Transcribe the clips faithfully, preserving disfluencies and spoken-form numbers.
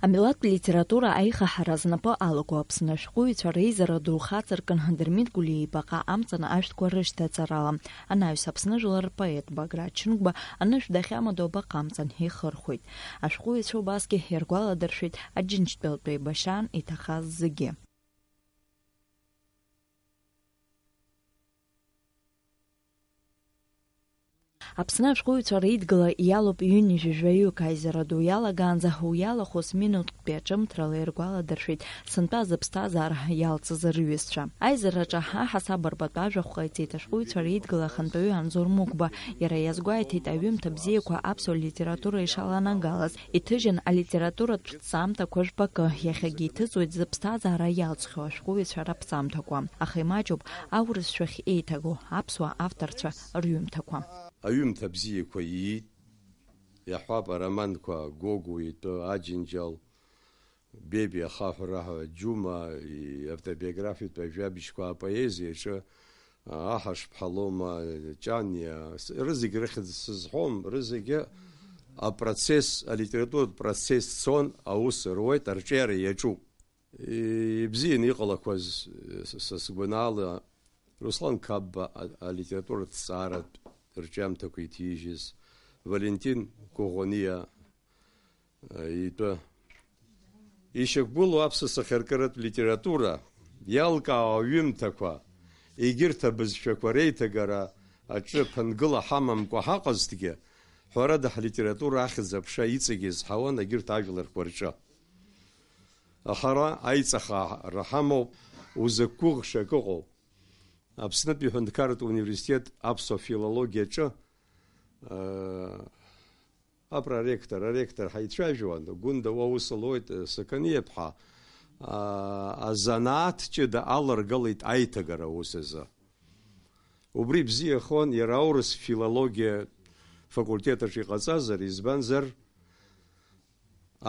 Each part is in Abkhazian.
Амилаҭтә литература аихаҳара знапы алаку Аԥсны ашәҟәыҩҩцәа реизара ду хацыркын Дырмит Гәлиа ибаҟа амҵан ашәҭқәа рышьҭаҵарала. Анаҩс Аԥсны жәлар рпоет Баграт Шьынқәба анышә дахьамадоу абаҟа амҵан ихырхәеит. Ашәҟәыҩҩцәа убасгьы иргәаладыршәеит Аџьынџьтәылатәи еибашьраан иҭахаз зегьы. Аԥсны ашәҟәыҩҩцәа реидгыла иалоуп ҩынҩажәи жәаҩык аизара ду иалагаанӡа, уи иалахәыз минуҭтәи аҿымҭрала иргәаладыршәеит сынтәа зыԥсҭазаара иалҵыз рҩызцәа. Аизараҿы аҳасаб арбатәы ажәахә ҟаиҵеит ашәҟәыҩҩцәа реидгыла ахантәаҩы Анзор Мықәба. Иара иазгәеиҭеит аҩымҭа бзиақәа аԥсуа литература ишаланагалаз, иҭыжьын алитературатә ԥҵамҭақәа жәпакы, иахьагьы иҭыҵуеит зыԥсҭазаара иалҵхьоу ашәҟәыҩҩцәа раԥҵамҭақәа. Аха имаҷуп аурысшәахь еиҭагоу аԥсуа авторцәа рҩымҭақәа. Аҩымҭа бзиақәа иит, иаҳҳәап, ароманқәа Гогәуа итәы, Аџьынџьал, Беби ахаҳәра ҳәа, Џьума иавтобиографиатә ажәабжьқәа, апоезиаҿы, а, Аҳашԥҳа Лома, Ҷаниа, с-, рызегь рыхьӡ сызҳәом, рызегьы апроцесс, алитературатә процесс цон, аус руеит, арҿиара иаҿуп. Ибзианы иҟалақәаз, с-, са сгәанала, Руслан Қапба а-, алитературатә ҭҵааратә рҿиамҭақәа иҭижьыз, Валентин Коӷониа, а, итәы. Ишьақәгылоу аԥсуа сахьаркыратә литература иалкаау аҩымҭақәа, егьырҭ абызшәақәа реиҭагара аҿы ԥынгыла ҳамамкәа ҳаҟазҭгьы, ҳәарада, ҳлитература ахьӡ-аԥша иҵегь изҳауан егьырҭ ажәларқәа рҿы. Аха ара аиҵахара ҳамоуп, узықәгәыӷша акы ыҟоуп. Аԥснытәи аҳәынҭқарратә университет аԥсуа филологиаҿы, аа, апроректор, аректор ҳаицәажәауан, Гәында уа ус луеит, Сақаниаԥҳа, аа, азанааҭ ҷыда аларгалеит аиҭагара аус азы. Убри бзиахон иара аурыс филологиа факультет аҿы иҟаҵазар, избанзар,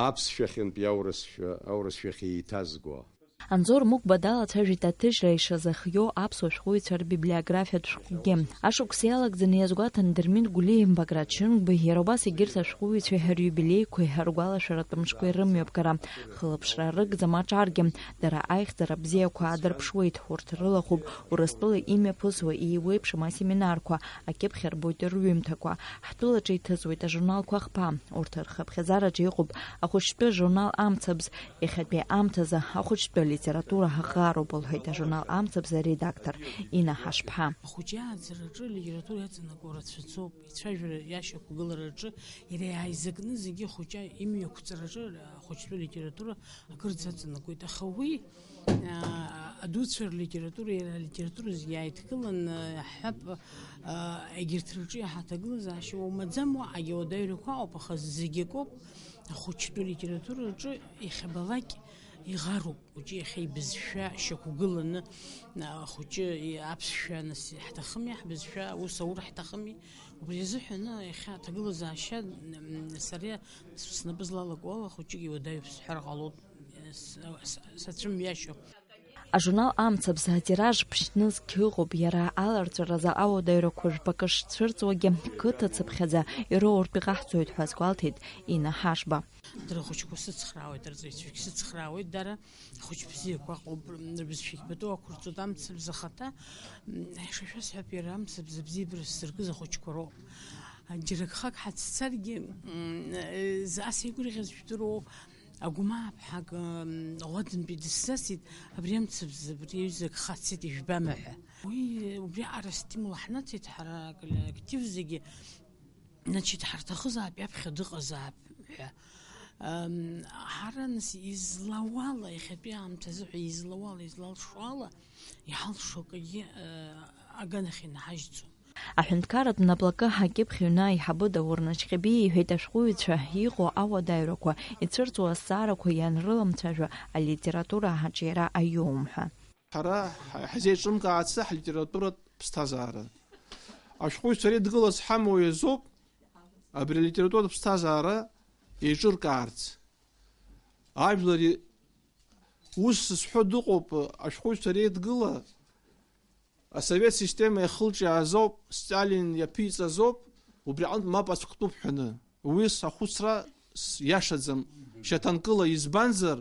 аԥсшәахьынтә иаурысшәа, аурысшәахь еиҭазго. Анзор Мықәба далацәажәеит аҭыжьра ишазыхиоу аԥсуа шәҟәыҩҩцәа рбиблиографиатә шәҟәгьы. Ашықәс иалагӡаны иазгәаҭан Дырмит Гәлиа, Баграт Шьынқәба, иара убас егьырҭ ашәҟәыҩҩцәеи ҳәа рҩыбилеиқәеи ҳәа ргәалашәаратә мшқәеи рымҩаԥгара. Хылаԥшра рыгӡам аҿаргьы, дара аихьӡара бзиақәа аадырԥшуеит, урҭ рылахәуп Урыстәыла имҩаԥысуа еиуеиԥшым асеминарқәа, акьыԥхь рбоит рҩымҭақәа. Ҳтәылаҿы иҭыҵуеит ажурналқәа хԥа, урҭ рхыԥхьаӡараҿы иҟоуп ахәыҷтәы журнал Амцабз, иахьатәи аамҭазы ахәыҷтәы литература ҳаӷароуп, лҳәеит ажурнал Амцабз аредактор Инна Ҳашԥҳа. Ахәыҷы ааӡараҿы алитература иаҵанакуа рацәаӡоуп. Ицәажәара иашьақәгылараҿы иара иааизакны зегьы ахәыҷы имҩақәҵараҿы ахәыҷтәы литература акырӡа аҵанакуеит. Аха уи, аа, адуцәа рлитература, иара алитература зегьы иааидкыланы, ҳҳәап, аа, егьырҭ рҿы иаҳа аҭагылазаашьа уамаӡам, уаҟагьы ауадаҩрақәа ыҟоуп, аха зегьы акоуп. Ахәыҷтәы литератураҿы иахьабалак иӷаруп. Уаҵәы иахьа ибызшәа шьақәгыланы, а, ахәыҷы, и-, аԥсшәа нас ҳҭахыми, ҳбызшәа ус аур ҳҭахыми. Убри азыҳәан, а, иахьа аҭагылазаашьа, м, сара снапы злалаку ала ахәыҷык иуадаҩуп сҳәар ҟалоит, с-, с-, сацәымҩашьо. Ажурнал Амцабз атираж ԥшьнызқь ыҟоуп, иара аларҵәаразы ауадаҩрақәа жәпакы шцәырҵуагьы қыҭацыԥхьаӡа ироуртә иҟаҳҵоит ҳәа азгәалҭеит Инна Ҳашба. Дара ахәыҷқәа сыцхраауеит, арҵаҩцәагь сыцхраауеит, дара ахәыҷ бзиақәа ыҟоуп, рбызшәагь пату ақәырҵоит, Амцабз ахаҭа, м, ишашәасҳәап, иара Амцабз абзиабара сзыркыз ахәыҷқәа роуп. Џьара гхак ҳацәцаргьы, м, э, заа сеигәырӷьаз жәдыруоу, Агәмааԥҳак, м, Ӷәадантәи дысзасит, абри Амцабз, абри аҩыза гха цеит, ижәбама ҳәа. Уи, убриаҟара стимул ҳнаҭеит ҳара, коллектив зегьы. Значит, ҳарҭахызаап, иаԥхьа дыҟазаап ҳәа. Ам, ҳара, нас, излауала, иахьатәи аамҭазы ҳәа излауала, излалшо ала, иҳалшо акгьы, а, аганахь инаҳажьӡом. Аҳәынҭқарратә наплакы акьыԥхь ҩны аиҳабы Даур Начхьабиа иҳәеит, ашәҟәыҩҩцәа иҟоу ауадаҩрақәа, ицәырҵуа азҵаарақәа ианрыламцәажәо, алитература аҿиара аиуам ҳәа. Ҳара ҳ-, ҳзеиҿымкаацы ҳлитературатә ԥсҭазаара. Ашәҟәыҩҩцәа реидгыла зҳамоу азоуп абри алитературатә ԥсҭазаара еиҿыркаарц. Ажәлар и-, ус зҳәо дыҟоуп, ашәҟәыҩҩцәа реидгыла асовет система иахылҿиаазоуп, Сталин иаԥиҵазоуп, убри аҟынтә мап ацәктәуп ҳәаны. Уи сахәыцра с-, иашаӡам. шьаҭанкыла, избанзар,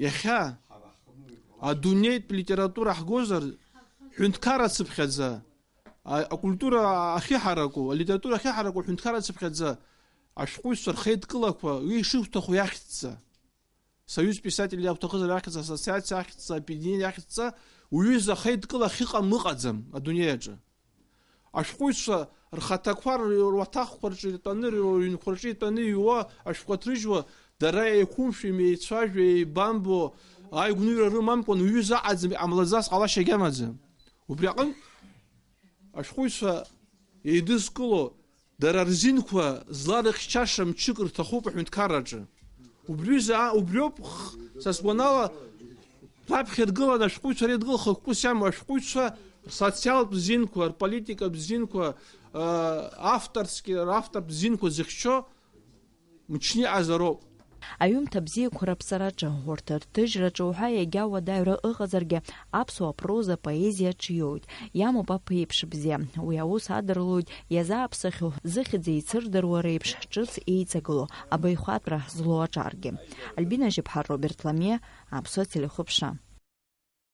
иахьа адунеитә литература ҳгозар, ҳҳәынҭқарра цыԥхьаӡа, а-, акультура ахьыҳараку, алитература ахьыҳараку ҳҳәынҭқарра цыԥхьаӡа ашәҟәыҩҩцәа рхеидкылақәа уи ишырҭаху иахьӡҵа. Союз писателей иакәҭахызар ахьӡ, ассоциациа ахьӡҵа, объединение ахьӡҵа, уҩыза ахеидкыла ахьыҟам ыҟаӡам адунеи аҿы. Ашәҟәыҩҩцәа рхаҭақәа р-, руаҭахқәа рҿы итәаны, рыҩнқәа рҿы итәаны иҩуа ашәҟәқәа ҭрыжьуа, дара еиқәымшәо, имеицәажәо, еибамбо, аигәныҩра рымамкәан уҩыза аҟаӡам, иҟамлаӡаз ҟалашьагьы амаӡам. Убри аҟынтә ашәҟәыҩҩцәа еидызкыло, дара рзинқәа зларыхьчаша мчык рҭахуп аҳәынҭқарраҿы. Убриазы, а, убриоуп, х-, са сгәанала, раԥхьа иргыланы ашәҟәыҩҩцәа реидгыла хықәкыс иамоу ашәҟәыҩҩцәа рсоциалтә зинқәа, рполитикатә зинқәа, а, авторски, равтортә зинқәа зыхьчо мчны иҟазароуп. Аҩымҭа бзиақәа раԥҵараҿы, урҭ рҭыжьраҿы уҳәа иагьа уадаҩра ыҟазаргьы, аԥсуа проза, поезиа ҿиоит. Иамоуп аԥеиԥш бзиа. Уи аус адырлоит иазааԥсахьоу, зыхьӡ еицырдыруа реиԥш, ҿыц еиҵагылоу, абаҩхатәра злоу аҿаргьы. Альбина Жьыԥҳа, Роберт Ламиа, Аԥсуа телехәаԥшра.